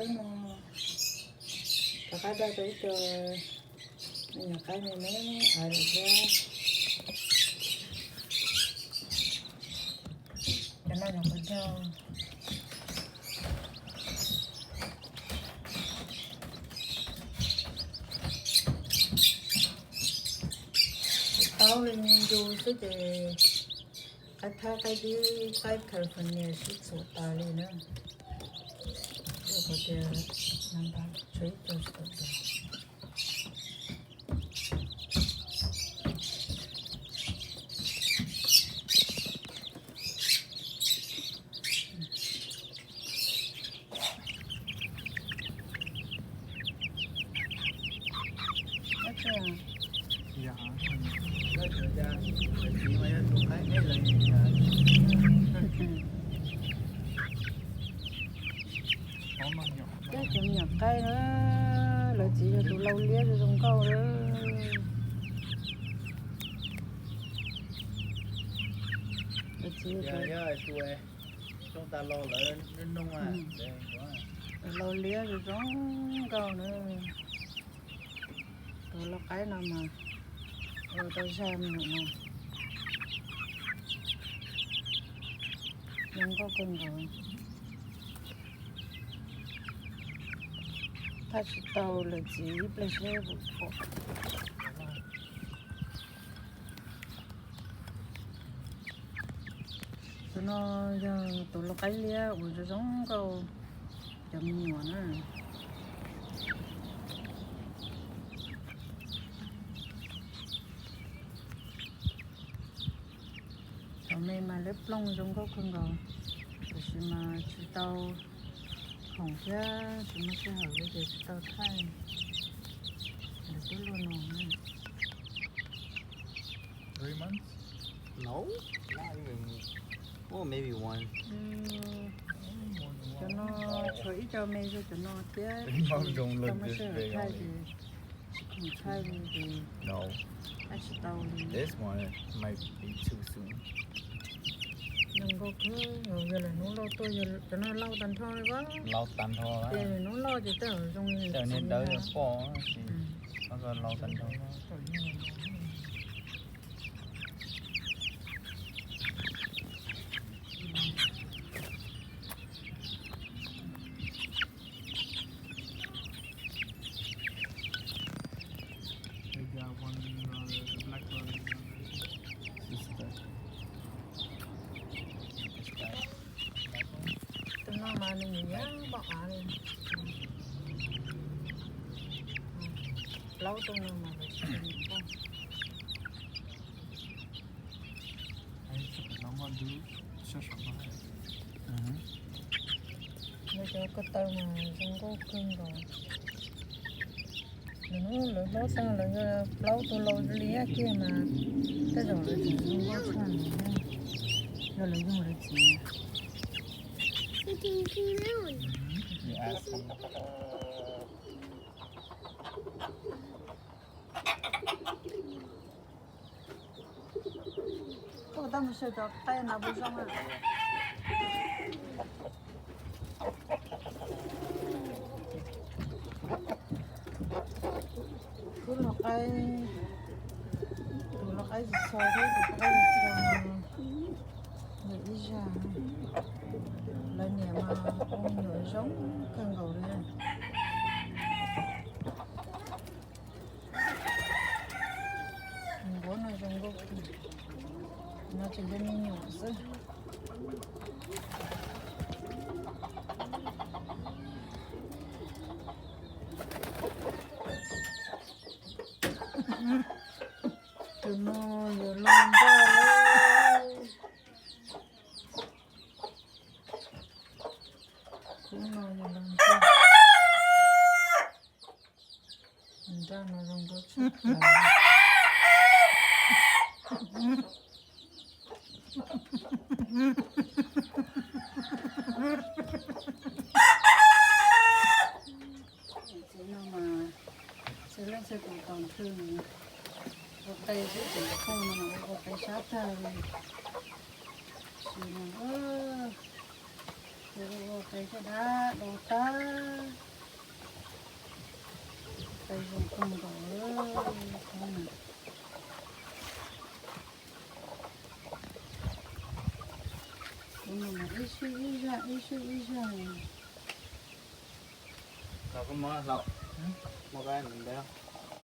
Qaib no, rov qab da tau ib co me nyuam qaib me me av lawm thiab. Cov no nyuam qhuav cog. Tsis paub li, ncu xwb ces qaib thab qaib dib qaib California sib txuas tas li na. Qhov tias nab npab tshuav ib co tsis tau da. Cov me nyuam qaib na, lawv txiv yog tus lau liab zoo zoo nkauj na. Lawv txiv yog tus lau liab zoo zoo nkauj na. Tus lau qaib no mas ua tau zaj me nyuam no zoo nkauj kawg nkaus. Thaj tsis tau lawv txiv ib pliag seb puas pom. Tus no yog tus lau qaib liab uas zoo zoo nkauj cov me nyuam na. Thaum me mas liab plooj zoo nkauj kawg nkaus, tiam sis mas tsis tau khoom thiab tsis muaj sij hawm li ces tsis tau thaij. Lawv twb luaj no na. Three months? No, not even. Well, maybe one. Cov no tshuav ib co me zoo cov no thiab, tsis tau muaj sij hawm thaij ces tsis khoom thaij li ces thaij tsis tau li. This one might be too soon. Zoo nkauj kawg, yog lawv hnub lauj tuaj, cov no lauj tag nrho li. Lauj tag nrho. Ces hnub loj ces tej zaum zoo li niag dawb poj, lauj tag nrho. They got one, uh, the black one. Sister. This guy. Tus no mas nws nyuam nyuam pom av li. Plaub tus no mas lawv tsis pom. Yog cov ko taw mas zoo nkauj kawg nkaus. Lawv hnub lawv hlob tag lawv yog plaub tug lau liab kiag mas tej zaum lawv tseem zoo nkauj tshaj no, yog lawv yug lawv txiv. Tuaj tau mus xyaw cov qaib no puas zoo na. Kuv lau qaib, tus lau qaib txho thiab tus qaib txho no yog ib zaj. Lawv niam mas ua me nyuam zoo kawg nkaus li. Nquab no zoo nkauj, no tseem yog me nyuam xwb. Tus no yuav los nraj lawm. Kub no yuav los nraj. Nraj no zoo nkauj tshaj plaws. Txiv no mas txiv leej txiv tus tau nthwv, ua qe xwb, tseem khooj no mas ua qe sab tag li. Tsis no, ua qe Caj dab dau tag, tais zoo kawg nkaus. Ib sij ib zag, ib sij ib zag. Koj muab hlauv, muab koj ntawd.